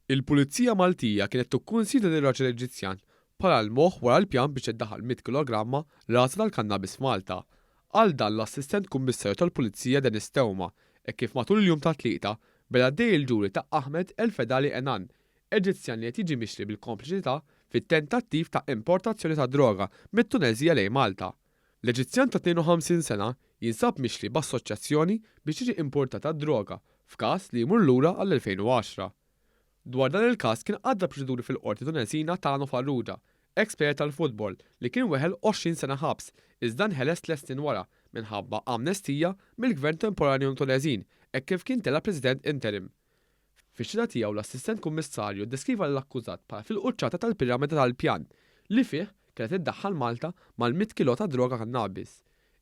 Il-Pulizija Maltija kienet tikkunsidra lir-raġel Eġizzjan bħala l-moħħ wara l-pjan biex iddaħħal 100 kilogramma raża tal-kannabis f'Malta. Qal dan l-Assistent Kummissarju tal-Pulizija Dennis Theuma hekk kif matul il-jum tat-Tlieta beda għaddej il-ġuri ta' Ahmed El Fedali Enan, Eġizzjan li qed jiġi mixli bil-kompliċità fit-tentattiv ta' importazzjoni ta' droga mit-Tuneżija lejn Malta. L-Eġizzjan ta' 52 sena jinsab mixli b'assoċjazzjoni biex tiġi importata d-droga f'każ li jmur lura għall-2010. Dwar dan il-każ kien għadda proċeduri fil-Qorti Tuneżina Tano Farrugia, eks plejer tal-futbol li kien weħel 20 sena ħabs iżda nħeles tliet snin wara minħabba amnestija mill-Gvern temporanju Tuneżin hekk kif kien tela' President interim. Fix-xhieda tiegħu l-Assistent Kummissarju ddeskriva lill-akkużat bħala fil-quċċata tal-piramida tal-pjan li fih kienet iddaħħal Malta mal-100 kilo ta' droga kannabis.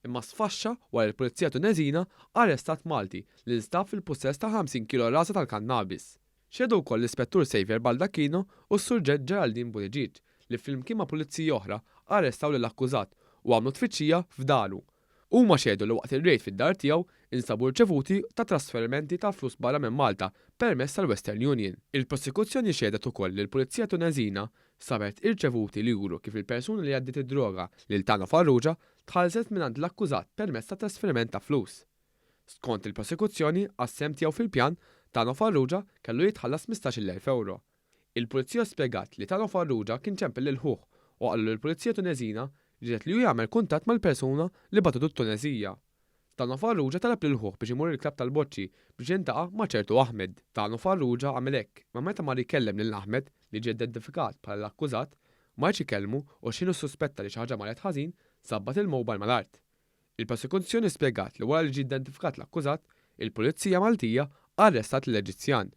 Imma sfaxxa wara li l-Pulizija Tuneżina arrestat Malti li nstab fil-pussess ta' 50 kilo raża tal-kannabis. Xehdu wkoll l-Ispettur Saviour Baldacchino u s-Surġent Geraldine Buttigieg li flimkien ma' pulizija oħra arrestaw lill-akkużat u għamlu tfittxija f'daru. Huma xehdu li waqt ir-rejd fid-dar tiegħu instabu rċevuti ta' trasferimenti ta' flus barra minn Malta permezz tal-Western Union. Il-Prosekuzzjoni xehdet ukoll li l-Pulizija Tuneżina sabet irċevuti li juru kif il-persuna li għaddiet id-droga lil Tano Farrugia tħallset mingħand l-akkużat permezz ta' trasferiment ta' flus. Skont il-Prosekuzzjoni, għas-sehem tiegħu fil-pjan, Tano Farrugia kellu jitħallas 15,000 ewro. Il-Pulizija spjegat li Tano Farrugia kien ċempel lil ħuh u qallu li l-Pulizija Tuneżina riedet li hu jagħmel kuntatt mal-persuna li bagħtutu t-Tuneżija. Tano Farrugia talab lil ħuh biex imur il-klabb tal-boċċi biex jiltaqa' ma' ċertu Ahmed. Tano Farrugia għamel hekk, imma meta mar ikellem lil Ahmed, li ġie identifikat bħala l-akkużat, ma riedx ikellmu u x'ħin hu ssuspetta li xi ħaġa marret ħażin, sabbat il-mobile mal-art. Il-Prosekuzzjoni spjegat li wara li ġie identifikat l-akkużat, il-Pulizija Maltija arrestat lill-Eġizzjan.